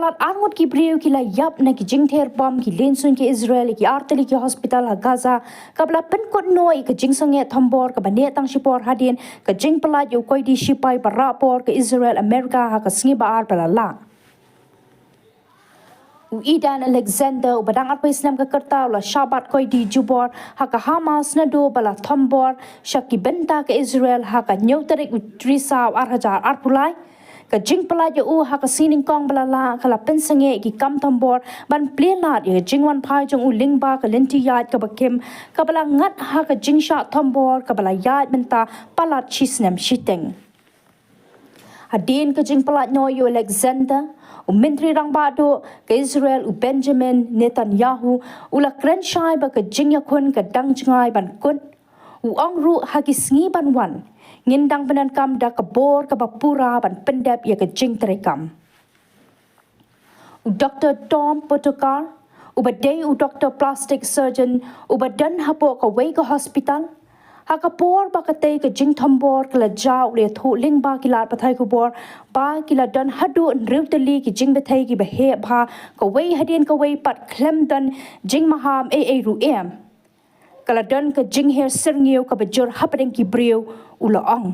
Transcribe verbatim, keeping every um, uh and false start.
Arngut ki briew ki la ïap na ki jingther bom ki lynsuiñ ki Israel ïa ki artylli ki hospital ha Gaza, kaba la pynkut noh ïa ka jingsangeh thombor kaba neh tang shipor hadien ka jingpyllait ïa u koidi shipai ba rah por ka Israel America ha ka sngi ba ar ba la lah. U Idan Alexander, uba dang arphew snem ka kyrta, u la shah bat koidi jubor ha ka Hamas naduh ba la thombor sha ki bynta ka Israel ha ka hynñiew tarik u Risaw ar hajar arphew lai. Ka jingpyllait ïa u ha ka sngi nyngkong ba la lah ka la pynsangeh ïa ki kam thombor ban plie lad ïa ka jingwanphai jong u lyngba ka lynti ïaid kaba khim, kaba la ngat ha ka jingshah thombor kaba la ïaid mynta palat shisnem shiteng. Hadien ka jingpyllait noh ïa u Alexander, u Myntri Rangbah Duh ka Israel u Benjamin Netanyahu u la kren shai ba ka jingïakhun ka dang jngai ban kut. U ong ruh, ha ki sngi ban wan, ngin dang pyndonkam da ka bor kaba pura ban pyndep ïa ka jingtrei kam. U Doktor Tom Potokar, uba dei u doktor plastic surgeon uba don hapoh kawei ka hospital, ha ka por ba katei ka jingthombor ka la jia, u la ïathuh lyngba ki lad pathai khubor ba ki la don haduh hynriew tylli ki jingbthei kiba heh bha, kawei hadien kawei, pat khlem don jingmaham ei ei ruh em. Ka la don ka jingher syrngiew kaba jur hapdeng ki briew, u la ong.